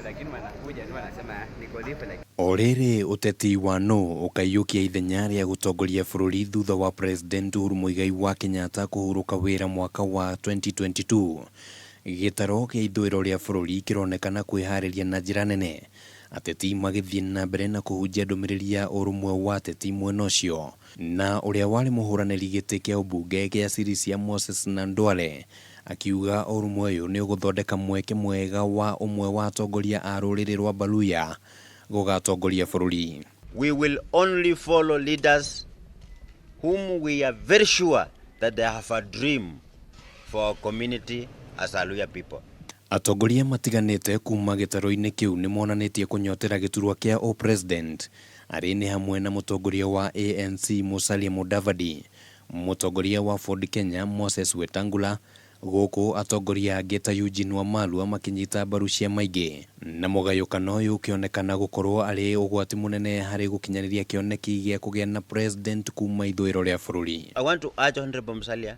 Lakini wanakuja tu wanasema niko live lakini O rĩrĩ ũteti wa nũ ũkaiyũkia ithenya rĩa gũtongoria bũrũri thutha wa President Uhuru Muigai wa Kenyatta kũhurũka wĩra mwaka wa 2022. Gĩtaro kĩa ithũĩro rĩa bũrũri kĩronekana kwĩharĩria na njĩra nene, ateti magĩthiĩ na mbere na kũhunjia ndũmĩrĩri ya ũrũmwe wa ateti mwena ũcio na ũrĩa warĩ mũhũranĩri gĩtĩ kĩa ũmbunge gĩa Sirisia Moses Nandwale akiuga ũrũmwe ũyũ nĩ ũgũthondeka mweke mwega wa ũmwe wa atongoria a rũrĩrĩ rwa Baluya gũgatongoria bũrũri. We will only follow leaders whom we are very sure that they have a dream for our community as a Luhya people. Atongoria matiganĩte kuma gĩtarũ-inĩ kĩu nĩmonanĩtie kũnyotera gĩturwa kĩa ũ-president arĩ nĩ hamwe na mũtongoria wa ANC Musalia Mudavadi, mũtongoria wa Ford Kenya Moses Wetangula, gũkũ atongoria angĩ ta Eugene Wamalwa makĩnyita mbaru ciama ingĩ na mũgayũkano ũyũ ũkĩonekana gũkorwo arĩ ũgwati mũnene harĩ gũkinyanĩria kĩoneki gĩa kũgĩa na president kuma ithũĩro rĩa bũrũri. I want to urge Honorable Musalia,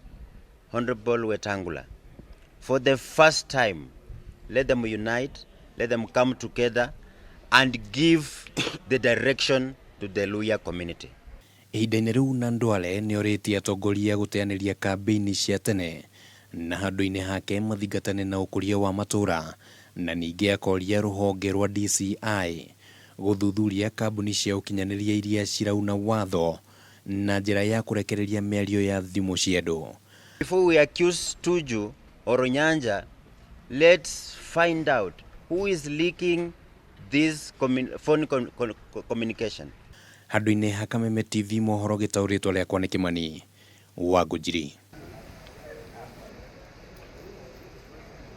Honorable Wetangula, for the first time, let them unite, let them come together and give the direction to the Luhya community. Ihinda-inĩ rĩu Nandwale nĩorĩtie atongoria gũteanĩria kambĩini cia tene na handũ-inĩ hake mathingatane na ũkũria wa matũra na ningĩ akoria rũhonge rwa DCI gũthuthuria kambuni cia ũkinyanĩria iria cirauna watho na njĩra ya kũrekereria mĩario ya thimũ cia andũ. Before we accuse Tuju or Onyanja, let's find out who is leaking this phone communication. Handũ-inĩ ha Kameme TV mohoro gĩtaũrĩtwo rĩakwa nĩ Kĩmani wa Ngũnjiri.